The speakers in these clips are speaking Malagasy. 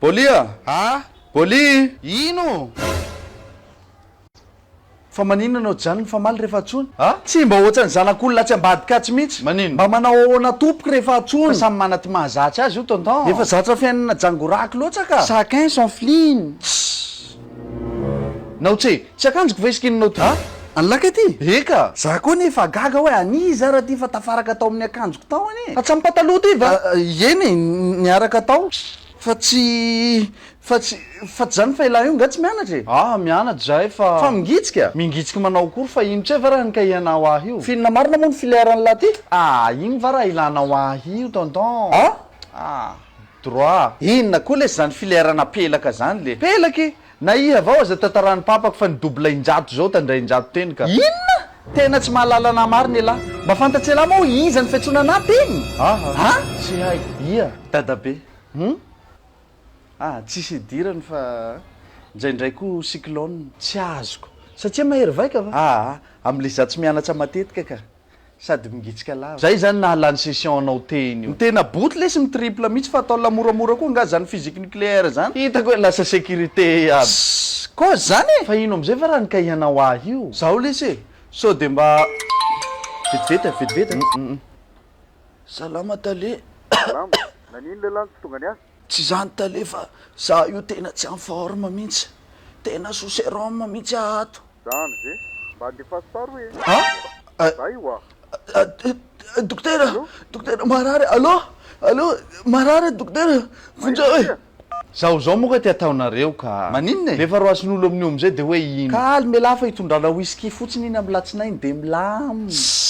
Poli a! A! Poli! Ino? Fa maninona anao Jane mifamaly rehefa antsoina? A! Tsy mba ohatran'ny zanak'olona atsy ambadika atsy mihitsy. Manino? Mba manao ahoana tompoko rehefa antsoina? Fa samy mana ty mahazatsy azy io tonton. Efa zatra fiainana jangoraky loatra ka. Chacun son feeling. Tssss. Nao tse, tsy akanjoko ve sikininao ty? A! An'lah kay ty? Eka! Za koa anie efa gaga hoe an'iza ara ty fa tafaraka tao amin'ny akanjoko tao anie. Fa tsy amin'ny pataloha ty va? Eny e, niaraka tao. Fa tsy, fa tsy, fa tsy zany fa elah io nga tsy mianatra e? Ah, mianatra zahay fa. Fa mingitsika? Mingitsika manao akory fa ino tsay va raha nikahianao ahy io? F'inona marina moa ny filière an'lah ty? Ah, ino va raha ilanao ahy io tonton? Ah? Ah, droit. Inona koa lesy zany filière-na pelaka zany le? Pelaka e! Na iha avao aza tantaran'ny papako fa ni-double injato zao tandray injato teny ka. Inona? Tena tsy mahalala anah marina elah. Mba fantats'elah moa hoe iza ny fiantsoana anah teny? Aha. Ah? Tsy haiko. Ia? Dadabe. Hum? Ah, tsisy idirany fa ndraindray koa cyclone. Tsy azoko. Satria mahery vaika va? Aa, amle za tsy mianatra matetika ka. Sady mingitsika lava. Zay zany nahalany session anao teny io. Ny tena boty lesy mi triple mihitsy fa atao la moramora koa nga zany physique nucléaire zany. Hitako hoe lasa sécurité iaby. Tssss! Cause zany e! Fa ino amizay va raha nikahianao ahy io? Zao lesy e! Sao de mba vetivety a, vetivety a. Salama tale. Salama. Nanino lehilahy no tsy tonga niasa? Tsy izany tale fa za io tena tsy en forme mihitsy. Tena sous serum mihitsy aho ato. Zany ve? Mba andefaso sary hoe A? Zay oa. Dokotera, dokotera marary, allo, allo, marary dokotera, vonjeo e. Zao zao moa ka ty ataonareo ka. Maninona e? Rehefa roasin'olo amin'io amizay de hoe ino? Kaly mialà fa hitondrana whisky fotsiny iny amin'ny latsinainy de milamina. Tssss!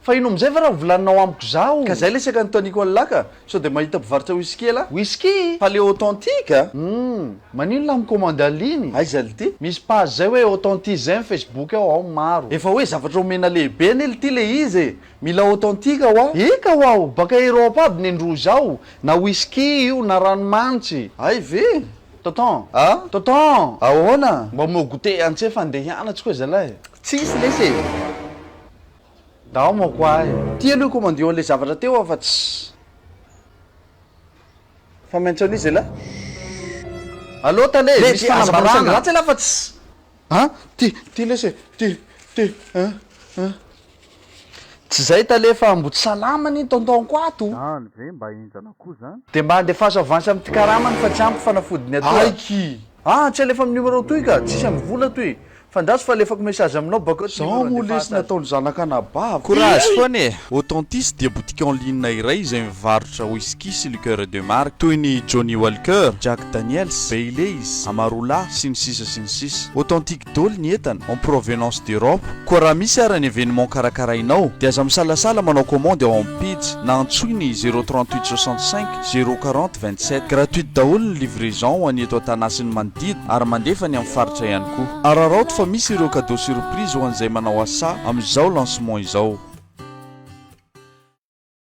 Fa ino amizay va raha volaninao amiko zao? Ka zay le saika anontaniako an'lah ka, sao de mahita mpivarotra whisky elah? Whisky? Fa le authentique a! Humm! Manino lah mi-commande en ligne? Aiza lty? Misy page zay hoe authentism facebook ao, ao maro. Efa hoe zavatra omena lehibe anie lty le izy e! Mila authentique hoa! Eka ho'aho, baka Europe aby nendrozy ao, na whisky io na ranomanitsy. Hay ve? Tonton! A? Tonton! Ahoana? Mba omeo goûter antsy fa ndeha hianatsy koa zalahy e! Tsisy lesy e! Ndao moko ahy. Ty aloha commandio an'le zavatra teo aho fa tsy. Fa miantso an'iza elah? Allo tale, Le misy ty aza manao fanambarana. saingy ratsy elah fa tsy. An! Ty, ty lesy e! Ty, ty, an, an. Tsy zay tale fa mbo tsy salama anie tonton-ko ato. Zany ve mba henjana koa zany? De mba andefaso avance amin'ity karamany fa tsy ampy fanafodiny atoa. Aiky! Ah, tsy alefa amin'ny numéro toy ka, tsisy amin'ny vola toy. Fandraso fa alefako message aminao bakeo ty Zao numéro moa lesy andefasa azy. nataony zanak'anabavy. Courage foana e! Authentis dia boutique en ligne iray izay mivarotra whisky sy liqueur de marque toy ny Johnnie Walker, Jack Daniels, Baileys, Amarula, sy ny sisa sy ny sisa. Authentique daholo ny entana, en provenance d'Europe. Koa raha misy ara ny événement karakarainao dia aza misalasala manao commande ao amin'ny pejy na antsoy ny 0 38 65 0 40 27. Gratuite daholo ny livraison ho an'ny eto an-tanà sy ny manodidina ary mandefa ny amin'ny faritra ihany koa. Araraoty fa misy ireo cadeau surprise ho an'izay manao asa amin'izao lancement izao.